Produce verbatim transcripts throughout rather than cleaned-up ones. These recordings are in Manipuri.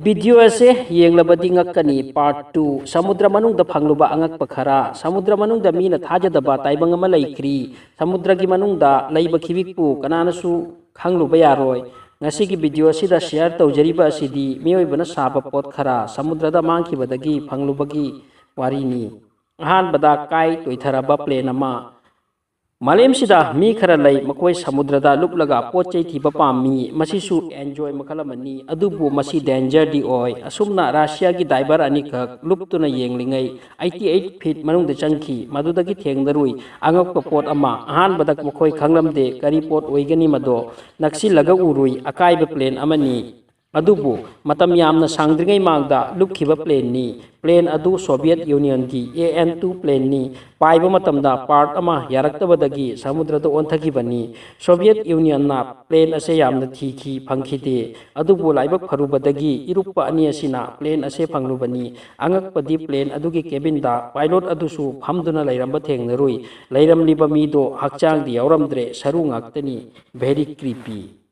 ꯚꯤꯗꯤꯑꯣ ꯑꯁꯦ ꯌꯦꯡꯂꯕꯗꯤ ꯉꯛꯀꯅꯤ꯫ Part two, ꯁꯃꯨꯗ꯭ꯔ ꯃꯅꯨꯡꯗ ꯐꯪꯂꯨꯕ ꯑꯉꯛꯄ ꯈꯔ꯫ ꯁꯃꯨꯗ꯭ꯔ ꯃꯅꯨꯡꯗ ꯃꯤꯅ ꯊꯥꯖꯗꯕ ꯇꯥꯏꯕꯪ ꯑꯃ ꯂꯩꯈ꯭ꯔꯤ꯫ ꯁꯃꯨꯗ꯭ꯔꯒꯤ ꯃꯅꯨꯡꯗ ꯂꯩꯕ ꯈꯤꯕꯤꯛꯄꯨ ꯀꯅꯥꯅꯁꯨ ꯈꯪꯂꯨꯕ ꯌꯥꯔꯣꯏ꯫ ꯉꯁꯤꯒꯤ ꯚꯤꯗꯤꯑꯣ ꯑꯁꯤꯗ ꯁꯤꯌꯔ ꯇꯧꯖꯔꯤꯕ ꯑꯁꯤꯗꯤ ꯃꯤꯑꯣꯏꯕꯅ ꯁꯥꯕ ꯄꯣꯠ ꯈꯔ ꯁꯃꯨꯗ꯭ꯔꯗ ꯃꯥꯡꯈꯤꯕꯗꯒꯤ ꯐꯪꯂꯨꯕꯒꯤ ꯋꯥꯔꯤꯅꯤ꯫ ꯑꯍꯥꯟꯕꯗ, ꯀꯥꯏ ꯇꯣꯏꯊꯔꯕ ꯄ꯭ꯂꯦꯟ ꯑꯃ꯫ ꯃꯥꯂꯦꯝꯁꯤꯗ ꯃꯤ ꯈꯔ ꯂꯩ, ꯃꯈꯣꯏ ꯁꯃꯨꯗ꯭ꯔꯗ ꯂꯨꯞꯂꯒ ꯄꯣꯠ ꯆꯩ ꯊꯤꯕ ꯄꯥꯝꯃꯤ꯫ ꯃꯁꯤꯁꯨ ꯑꯦꯟꯖꯣꯏ ꯃꯈꯜ ꯑꯃꯅꯤ, ꯑꯗꯨꯕꯨ ꯃꯁꯤ ꯗꯦꯟꯖꯔꯗꯤ ꯑꯣꯏ꯫ ꯑꯁꯨꯝꯅ ꯔꯁꯤꯌꯥꯒꯤ ꯗꯥꯏꯚꯔ ꯑꯅꯤꯈꯛ ꯂꯨꯞꯇꯨꯅ ꯌꯦꯡꯂꯤꯉꯩ, ꯑꯩꯠꯇꯤ ꯑꯩꯠ ꯐꯤꯠ ꯃꯅꯨꯡꯗ ꯆꯪꯈꯤ꯫ ꯃꯗꯨꯗꯒꯤ ꯊꯦꯡꯅꯔꯨꯏ ꯑꯉꯛꯄ ꯄꯣꯠ ꯑꯃ꯫ ꯑꯍꯥꯟꯕꯗ ꯃꯈꯣꯏ ꯈꯪꯂꯝꯗꯦ ꯀꯔꯤ ꯄꯣꯠ ꯑꯣꯏꯒꯅꯤ ꯃꯗꯣ꯫ ꯅꯛꯁꯤꯜꯂꯒ ꯎꯔꯨꯏ, ꯑꯀꯥꯏꯕ ꯄ꯭ꯂꯦꯟ ꯑꯃꯅꯤ꯫ ꯑꯗꯨꯕꯨ ꯃꯇꯝ ꯌꯥꯝꯅ ꯁꯥꯡꯗ꯭ꯔꯤꯉꯩ ꯃꯥꯡꯗ ꯂꯨꯞꯈꯤꯕ ꯄ꯭ꯂꯦꯟꯅꯤ꯫ ꯄ꯭ꯂꯦꯟ ꯑꯗꯨ ꯁꯣꯚꯤꯌꯦꯠ ꯌꯨꯅꯤꯌꯟꯒꯤ ꯑꯦ ꯑꯦꯟ ꯇꯨ ꯄ꯭ꯂꯦꯟꯅꯤ꯫ ꯄꯥꯏꯕ ꯃꯇꯝꯗ ꯄꯥꯔꯠ ꯑꯃ ꯌꯥꯔꯛꯇꯕꯗꯒꯤ ꯁꯃꯨꯗ꯭ꯔꯗ ꯑꯣꯟꯊꯈꯤꯕꯅꯤ꯫ ꯁꯣꯚꯤꯌꯦꯠ ꯌꯨꯅꯤꯌꯟꯅ ꯄ꯭ꯂꯦꯟ ꯑꯁꯦ ꯌꯥꯝꯅ ꯊꯤꯈꯤ, ꯐꯪꯈꯤꯗꯦ꯫ ꯑꯗꯨꯕꯨ ꯂꯥꯏꯕꯛ ꯐꯔꯨꯕꯗꯒꯤ ꯏꯔꯨꯞꯄ ꯑꯅꯤ ꯑꯁꯤꯅ ꯄ꯭ꯂꯦꯟ ꯑꯁꯦ ꯐꯪꯂꯨꯕꯅꯤ꯫ ꯑꯉꯛꯄꯗꯤ ꯄ꯭ꯂꯦꯟ ꯑꯗꯨꯒꯤ ꯀꯦꯕꯤꯟꯗ ꯄꯥꯏꯂꯣꯠ ꯑꯗꯨꯁꯨ ꯐꯝꯗꯨꯅ ꯂꯩꯔꯝꯕ ꯊꯦꯡꯅꯔꯨꯏ꯫ ꯂꯩꯔꯝꯂꯤꯕ ꯃꯤꯗꯣ ꯍꯛꯆꯥꯡꯗꯤ ꯌꯥꯎꯔꯝꯗ꯭ꯔꯦ, ꯁꯔꯨ ꯉꯥꯛꯇꯅꯤ꯫ Very creepy꯫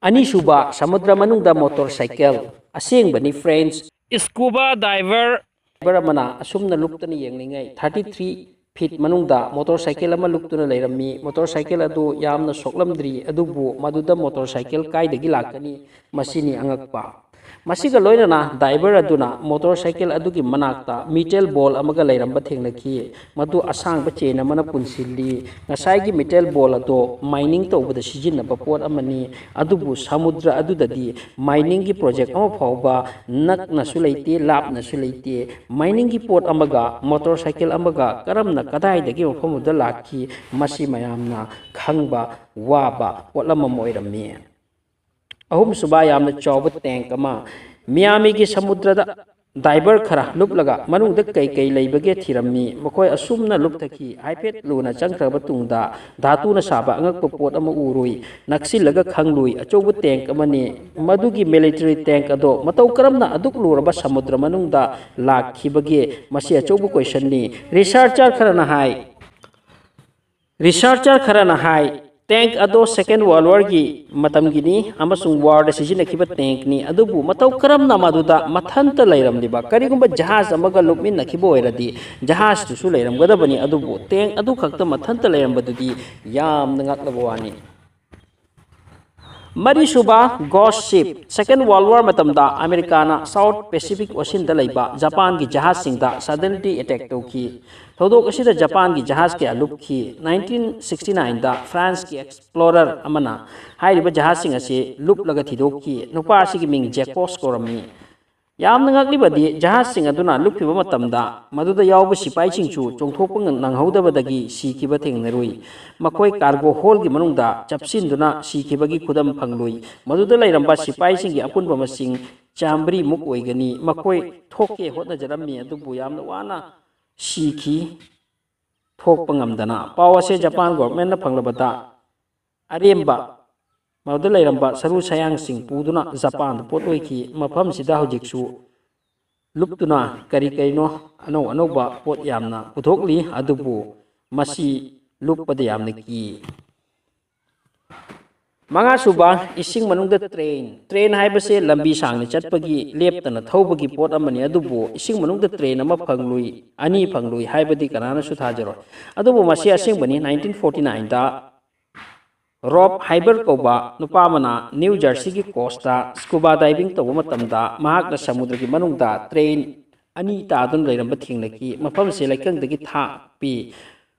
ꯑꯅꯤꯁꯨꯕ, ꯁꯃꯨꯗ꯭ꯔ ꯃꯅꯨꯡꯗ ꯃꯣꯇꯣꯔ ꯁꯥꯏꯀꯜ꯫ ꯑꯁꯦꯡꯕꯅꯤ, ꯐ꯭ꯔꯦꯟꯁ꯫ ꯁ꯭ꯀꯨꯕꯥ ꯗꯥꯏꯚꯔ ꯗꯥꯏꯚꯔ ꯑꯃꯅ ꯑꯁꯨꯝꯅ ꯂꯨꯞꯇꯅ ꯌꯦꯡꯂꯤꯉꯩ, ꯊꯥꯔꯇꯤ ꯊ꯭ꯔꯤ ꯐꯤꯠ ꯃꯅꯨꯡꯗ ꯃꯣꯇꯣꯔ ꯁꯥꯏꯀꯜ ꯑꯃ ꯂꯨꯞꯇꯨꯅ ꯂꯩꯔꯝꯃꯤ꯫ ꯃꯣꯇꯣꯔ ꯁꯥꯏꯀꯜ ꯑꯗꯨ ꯌꯥꯝꯅ ꯁꯣꯛꯂꯝꯗ꯭ꯔꯤ, ꯑꯗꯨꯕꯨ ꯃꯗꯨꯗ ꯃꯣꯇꯣꯔ ꯁꯥꯏꯀꯜ ꯀꯥꯏꯗꯒꯤ ꯂꯥꯛꯀꯅꯤ? ꯃꯁꯤꯅꯤ ꯑꯉꯛꯄ꯫ ꯃꯁꯤꯒ ꯂꯣꯏꯅꯅ ꯗꯥꯏꯚꯔ ꯑꯗꯨꯅ ꯃꯣꯇꯣꯔ ꯁꯥꯏꯀꯜ ꯑꯗꯨꯒꯤ ꯃꯅꯥꯛꯇ ꯃꯤꯇꯦꯜ ꯕꯣꯜ ꯑꯃꯒ ꯂꯩꯔꯝꯕ ꯊꯦꯡꯅꯈꯤ꯫ ꯃꯗꯨ ꯑꯁꯥꯡꯕ ꯆꯦꯟ ꯑꯃꯅ ꯄꯨꯟꯁꯤꯜꯂꯤ꯫ ꯉꯁꯥꯏꯒꯤ ꯃꯤꯇꯦꯜ ꯕꯣꯜ ꯑꯗꯣ ꯃꯥꯏꯅꯤꯡ ꯇꯧꯕꯗ ꯁꯤꯖꯤꯟꯅꯕ ꯄꯣꯠ ꯑꯃꯅꯤ, ꯑꯗꯨꯕꯨ ꯁꯃꯨꯗ꯭ꯔ ꯑꯗꯨꯗꯗꯤ ꯃꯥꯏꯅꯤꯡꯒꯤ ꯄ꯭ꯔꯣꯖꯦꯛ ꯑꯃ ꯐꯥꯎꯕ ꯅꯛꯅꯁꯨ ꯂꯩꯇꯦ, ꯂꯥꯞꯅꯁꯨ ꯂꯩꯇꯦ꯫ ꯃꯥꯏꯅꯤꯡꯒꯤ ꯄꯣꯠ ꯑꯃꯒ ꯃꯣꯇꯣꯔ ꯁꯥꯏꯀꯜ ꯑꯃꯒ ꯀꯔꯝꯅ, ꯀꯗꯥꯏꯗꯒꯤ ꯃꯐꯝ ꯑꯗꯨꯗ ꯂꯥꯛꯈꯤ, ꯃꯁꯤ ꯃꯌꯥꯝꯅ ꯈꯪꯕ ꯋꯥꯕ ꯄꯣꯠꯂꯝ ꯑꯃ ꯑꯣꯏꯔꯝꯃꯤ꯫ ꯑꯍꯨꯝꯁꯨꯕ, ꯌꯥꯝꯅ ꯆꯥꯎꯕ ꯇꯦꯡꯛ ꯑꯃ꯫ ꯃꯤꯌꯥꯃꯤꯒꯤ ꯁꯃꯨꯗ꯭ꯔꯗ ꯗꯥꯏꯚꯔ ꯈꯔ ꯂꯨꯞꯂꯒ ꯃꯅꯨꯡꯗ ꯀꯩ ꯀꯩ ꯂꯩꯕꯒꯦ ꯊꯤꯔꯝꯃꯤ꯫ ꯃꯈꯣꯏ ꯑꯁꯨꯝꯅ ꯂꯨꯞꯊꯈꯤ꯫ ꯍꯥꯏꯐꯦꯠ ꯂꯨꯅ ꯆꯪꯈ꯭ꯔꯕ ꯇꯨꯡꯗ ꯙꯥꯇꯨꯅ ꯁꯥꯕ ꯑꯉꯛꯄ ꯄꯣꯠ ꯑꯃ ꯎꯔꯨꯏ꯫ ꯅꯛꯁꯤꯜꯂꯒ ꯈꯪꯂꯨꯏ, ꯑꯆꯧꯕ ꯇꯦꯡꯛ ꯑꯃꯅꯤ꯫ ꯃꯗꯨꯒꯤ ꯃꯤꯂꯤꯇꯔꯤ ꯇꯦꯡꯛ ꯑꯗꯣ ꯃꯇꯧ ꯀꯔꯝꯅ ꯑꯗꯨꯛ ꯂꯨꯔꯕ ꯁꯃꯨꯗ꯭ꯔ ꯃꯅꯨꯡꯗ ꯂꯥꯛꯈꯤꯕꯒꯦ? ꯃꯁꯤ ꯑꯆꯧꯕ ꯀꯣꯏꯁꯟꯅꯤ꯫ ꯔꯤꯁꯥꯔꯆꯔ ꯈꯔꯅ ꯍꯥꯏ, ꯔꯤꯁꯥꯔꯆꯔ ꯈꯔꯅ ꯍꯥꯏ, Tank ꯑꯗꯣ Second World War ꯒꯤ ꯃꯇꯝꯒꯤꯅꯤ ꯑꯃꯁꯨꯡ war ꯗ ꯁꯤꯖꯤꯟꯅꯈꯤꯕ tank ꯅꯤ꯫ ꯑꯗꯨꯕꯨ ꯃꯇꯧ ꯀꯔꯝꯅ ꯃꯗꯨꯗ ꯃꯊꯟꯇ ꯂꯩꯔꯝꯂꯤꯕ? ꯀꯔꯤꯒꯨꯝꯕ ꯖꯍꯥꯖ ꯑꯃꯒ ꯂꯨꯞꯃꯤꯟꯅꯈꯤꯕ ꯑꯣꯏꯔꯗꯤ ꯖꯍꯥꯖꯇꯨꯁꯨ ꯂꯩꯔꯝꯒꯗꯕꯅꯤ, ꯑꯗꯨꯕꯨ tank ꯑꯗꯨ ꯈꯛꯇ ꯃꯊꯟꯇ ꯂꯩꯔꯝꯕꯗꯨꯗꯤ ꯌꯥꯝꯅ ꯉꯛꯂꯕ ꯋꯥꯅꯤ꯫ ꯃꯔꯤꯁꯨꯕ, ghost ship꯫ Second World War ꯃꯇꯝꯗ ꯑꯃꯦꯔꯤꯀꯥꯅ South Pacific Ocean ꯗ ꯂꯩꯕ ꯖꯄꯥꯟꯒꯤ ꯖꯍꯥꯖꯁꯤꯡꯗ suddenly attack ꯇꯧꯈꯤ꯫ ꯊꯧꯗꯣꯛ ꯑꯁꯤꯗ ꯖꯄꯥꯟꯒꯤ ꯖꯍꯥꯖ ꯀꯌꯥ ꯂꯨꯞꯈꯤ꯫ Nineteen sixty nine ꯗ France ꯀꯤ explorer ꯑꯃꯅ ꯍꯥꯏꯔꯤꯕ ꯖꯍꯥꯖꯁꯤꯡ ꯑꯁꯤ ꯂꯨꯞꯂꯒ ꯊꯤꯗꯣꯛꯈꯤ꯫ ꯅꯨꯄꯥ ꯑꯁꯤꯒꯤ ꯃꯤꯡ ꯖꯦꯀꯣꯁ ꯀꯧꯔꯝꯃꯤ꯫ ꯌꯥꯝꯅ ꯉꯛꯂꯤꯕꯗꯤ, ꯖꯍꯥꯖꯁꯤꯡ ꯑꯗꯨꯅ ꯂꯨꯞꯈꯤꯕ ꯃꯇꯝꯗ ꯃꯗꯨꯗ ꯌꯥꯎꯕ ꯁꯤꯄꯥꯏꯁꯤꯡꯁꯨ ꯆꯣꯡꯊꯣꯛꯄ ꯅꯪꯍꯧꯗꯕꯗꯒꯤ ꯁꯤꯈꯤꯕ ꯊꯦꯡꯅꯔꯨꯏ꯫ ꯃꯈꯣꯏ cargo hold ꯒꯤ ꯃꯅꯨꯡꯗ ꯆꯞꯁꯤꯟꯗꯨꯅ ꯁꯤꯈꯤꯕꯒꯤ ꯈꯨꯗꯝ ꯐꯪꯂꯨꯏ꯫ ꯃꯗꯨꯗ ꯂꯩꯔꯝꯕ ꯁꯤꯄꯥꯏꯁꯤꯡꯒꯤ ꯑꯄꯨꯟꯕ ꯃꯁꯤꯡ ꯆꯥꯃꯔꯤ ꯃꯨꯛ ꯑꯣꯏꯒꯅꯤ꯫ ꯃꯈꯣꯏ ꯊꯣꯛꯀꯦ ꯍꯣꯠꯅꯖꯔꯝꯃꯤ, ꯑꯗꯨꯕꯨ ꯌꯥꯝꯅ ꯋꯥꯅ ꯁꯤꯈꯤ, ꯊꯣꯛꯄ ꯉꯝꯗꯅ꯫ ꯄꯥꯎ ꯑꯁꯤ ꯖꯄꯥꯟ government ꯅ ꯐꯪꯂꯕꯗ, ꯑꯔꯦꯝꯕ ꯃꯗꯨꯗ ꯂꯩꯔꯝꯕ ꯁꯔꯨ ꯁꯌꯥꯡꯁꯤꯡ ꯄꯨꯗꯨꯅ ꯖꯄꯥꯟꯗ ꯄꯣꯠ ꯑꯣꯏꯈꯤ꯫ ꯃꯐꯝꯁꯤꯗ ꯍꯧꯖꯤꯛꯁꯨ ꯂꯨꯞꯇꯨꯅ ꯀꯔꯤ ꯀꯔꯤꯅꯣ ꯑꯅꯧ ꯑꯅꯧꯕ ꯄꯣꯠ ꯌꯥꯝꯅ ꯄꯨꯊꯣꯛꯂꯤ, ꯑꯗꯨꯕꯨ ꯃꯁꯤ ꯂꯨꯞꯄꯗ ꯌꯥꯝꯅ ꯀꯤ꯫ ꯃꯉꯥꯁꯨꯕ, ꯏꯁꯤꯡ ꯃꯅꯨꯡꯗ train꯫ Train ꯍꯥꯏꯕꯁꯦ ꯂꯝꯕꯤ ꯁꯥꯡꯅ ꯆꯠꯄꯒꯤ ꯂꯦꯞꯇꯅ ꯊꯧꯕꯒꯤ ꯄꯣꯠ ꯑꯃꯅꯤ, ꯑꯗꯨꯕꯨ ꯏꯁꯤꯡ ꯃꯅꯨꯡꯗ train ꯑꯃ ꯐꯪꯂꯨꯏ, ꯑꯅꯤ ꯐꯪꯂꯨꯏ ꯍꯥꯏꯕꯗꯤ ꯀꯅꯥꯅꯁꯨ ꯊꯥꯖꯔꯣꯏ꯫ ꯑꯗꯨꯕꯨ ꯃꯁꯤ ꯑꯁꯦꯡꯕꯅꯤ꯫ Nineteen forty nine ꯗ Rob Hybert ꯀꯧꯕ ꯅꯨꯄꯥ ꯑꯃꯅ New Jersey ꯒꯤ coast ꯇ scuba diving ꯇꯧꯕ ꯃꯇꯝꯗ ꯃꯍꯥꯛꯅ ꯁꯃꯨꯗ꯭ꯔꯒꯤ ꯃꯅꯨꯡꯗ train ꯑꯅꯤ ꯇꯥꯗꯨꯅ ꯂꯩꯔꯝꯕ ꯊꯦꯡꯅꯈꯤ꯫ ꯃꯐꯝꯁꯤ ꯂꯩꯀꯪꯗꯒꯤ ꯊꯥꯛꯄꯤ꯫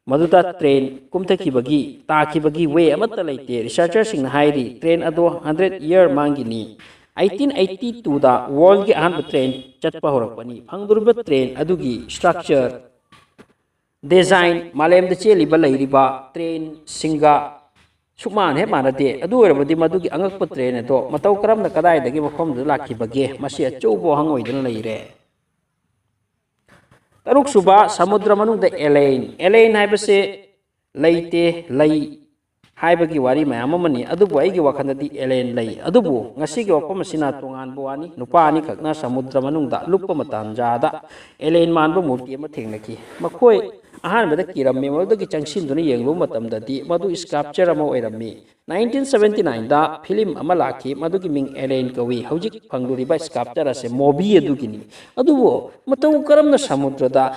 ꯃꯗꯨꯗ train ꯀꯨꯝꯊꯈꯤꯕꯒꯤ, ꯇꯥꯈꯤꯕꯒꯤ way ꯑꯃꯠꯇ ꯂꯩꯇꯦ꯫ Researcher ꯁꯤꯡꯅ ꯍꯥꯏꯔꯤ, train ꯑꯗꯣ hundred year ꯃꯃꯥꯡꯒꯤꯅꯤ꯫ Eighteen eighty two ꯗ world ꯒꯤ ꯑꯍꯥꯟꯕ train ꯆꯠꯄ ꯍꯧꯔꯛꯄꯅꯤ꯫ ꯐꯪꯗꯧꯔꯤꯕ train ꯑꯗꯨꯒꯤ structure, design, ꯃꯥꯂꯦꯝꯗ ꯆꯦꯜꯂꯤꯕ ꯂꯩꯔꯤꯕ train ꯁꯤꯡꯒ ꯁꯨꯛꯃꯥꯟ ꯍꯦꯛ ꯃꯥꯟꯅꯗꯦ꯫ ꯑꯗꯨ ꯑꯣꯏꯔꯕꯗꯤ ꯃꯗꯨꯒꯤ ꯑꯉꯛꯄ train ꯑꯗꯣ ꯃꯇꯧ ꯀꯔꯝꯅ, ꯀꯗꯥꯏꯗꯒꯤ, ꯃꯐꯝꯗꯨꯗ ꯂꯥꯛꯈꯤꯕꯒꯦ? ꯃꯁꯤ ꯑꯆꯧꯕ ꯋꯥꯍꯪ ꯑꯣꯏꯗꯨꯅ ꯂꯩꯔꯦ꯫ ꯇꯔꯨꯛꯁꯨꯕ, ꯁꯃꯨꯗ꯭ꯔ ꯃꯅꯨꯡꯗ alien꯫ Alien ꯍꯥꯏꯕꯁꯦ ꯂꯩꯇꯦ, ꯂꯩ ꯍꯥꯏꯕꯒꯤ ꯋꯥꯔꯤ ꯃꯌꯥꯝ ꯑꯃꯅꯤ, ꯑꯗꯨꯕꯨ ꯑꯩꯒꯤ ꯋꯥꯈꯜꯗꯗꯤ alien ꯂꯩ꯫ ꯑꯗꯨꯕꯨ ꯉꯁꯤꯒꯤ ꯋꯥꯐꯝ ꯑꯁꯤꯅ ꯇꯣꯉꯥꯟꯕ ꯋꯥꯅꯤ꯫ ꯅꯨꯄꯥ ꯑꯅꯤꯈꯛꯅ ꯁꯃꯨꯗ꯭ꯔ ꯃꯅꯨꯡꯗ ꯂꯨꯞꯄ ꯃꯇꯥꯟꯖꯥꯗ alien ꯃꯥꯟꯕ ꯃꯨꯔꯇꯤ ꯑꯃ ꯊꯦꯡꯅꯈꯤ꯫ ꯃꯈꯣꯏ ꯑꯍꯥꯟꯕꯗ ꯀꯤꯔꯝꯃꯤ, ꯃꯗꯨꯗꯒꯤ ꯆꯪꯁꯤꯟꯗꯨꯅ ꯌꯦꯡꯂꯨꯕ ꯃꯇꯝꯗꯗꯤ ꯃꯗꯨ sculpture ꯑꯃ ꯑꯣꯏꯔꯝꯃꯤ꯫ Nineteen seventy nineꯗ film ꯑꯃ ꯂꯥꯛꯈꯤ, ꯃꯗꯨꯒꯤ ꯃꯤꯡ Alain ꯀꯧꯏ꯫ ꯍꯧꯖꯤꯛ ꯐꯪꯂꯨꯔꯤꯕ sculpture ꯑꯁꯦ movie ꯑꯗꯨꯒꯤꯅꯤ꯫ ꯑꯗꯨꯕꯨ ꯃꯇꯧ ꯀꯔꯝꯅ ꯁꯃꯨꯗ꯭ꯔꯗ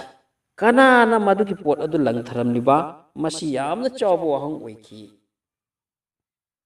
ꯀꯅꯥꯅ ꯃꯗꯨꯒꯤ ꯄꯣꯠ ꯑꯗꯨ ꯂꯪꯊꯔꯝꯂꯤꯕ? ꯃꯁꯤ ꯌꯥꯝꯅ ꯆꯥꯎꯕ ꯋꯥꯍꯪ ꯑꯣꯏꯈꯤ꯫